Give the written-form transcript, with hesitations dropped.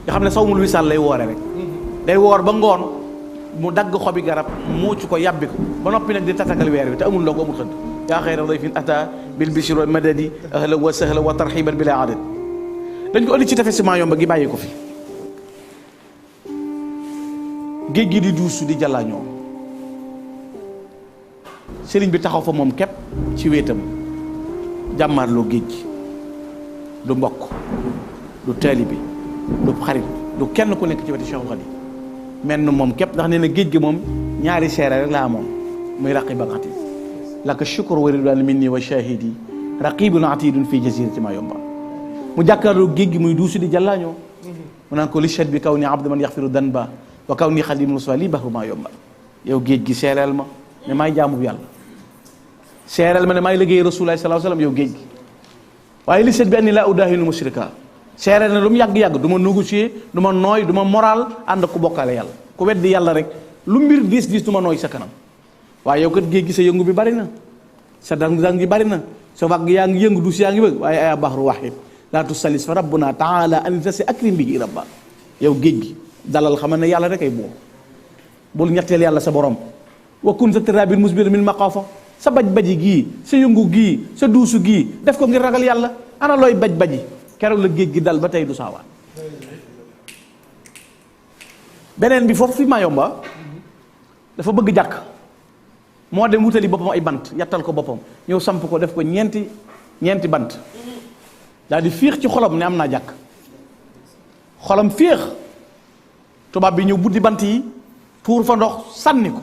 nga xam ne sawmul wisaal lay woore rek day woor ba ngoon mu dagg xobi garab muuc ko yàbbi ko ba noppi nag di tatagal weer wi te amul ndogu amul xëdd yaa xayra dayfin ata bil bishri wal madadi ahlan wa sahlan wa tarxiban bila adad dañ ko indi ci tefes Mayumba gi bàyyi ko fi géej gi di duusu di jàllaañoo sëriñ bi taxaw fa moom képp ci wéetam jàmmaarloo géej gi du mbokk du taalibe du xarit du kenn ku nekk ci wetu Cheikhul Khadim mel na moom képp ndax nee na géej gi moom ñaari seere rek la amoon muy raqib ak atid laka shukr wa ridwan minni wa shahidi raqibun atidun fii jazirati Mayumba mu jàkkaarloo géej gi muy duusu di jàllaañoo mu naan ko li chat bi kaw ni abdu man yaxfiru danba wa kaw ni xadim musa li bahru Mayumba yow géej gi seereel ma ne maay jaamu bu yàlla seereel ma ne maay liggéey rasulullahi sallallahu alayhi wasallam yow géej gi waaye li chat bi anni laa udaahinu mushrika seereel na lu mu yàgg-yàgg du ma négocier du ma nooy du ma moral ànd ak ku bokkaale yàlla ku weddi yàlla rek lu mbir diis diis du ma nooy sa kanam waaye yow kat géej gi sa yëngu bi bari na sa dang gi bari na sa wàgg yaa ngi yëngu dus yaa ngi bëgg waaye aya bahru wahid laa tusalis fa rabbuna taala anitasi akrim bihi rabba yow géej gi dalal xamal ne yàlla rek ay buur bul ñetteel yàlla sa borom wa kun sa tirabil musbil min maqafa sa baj-baji gii sa yëngu gii sa duusu gii def ko ngir ragal yàlla ana looy baj-baji keroog la géej gi dal ba tey du saawaan beneen bi foofu fi Mayumba dafa bëgg jàkk moo dem wutali boppam ay bant yattal ko boppam ñëw samp ko def ko ñeenti bant daal di fiix ci xolam ne am naa jàkk xolam féex tubaab bi ñëw buddi bant yi tuur fa ndox sànni ko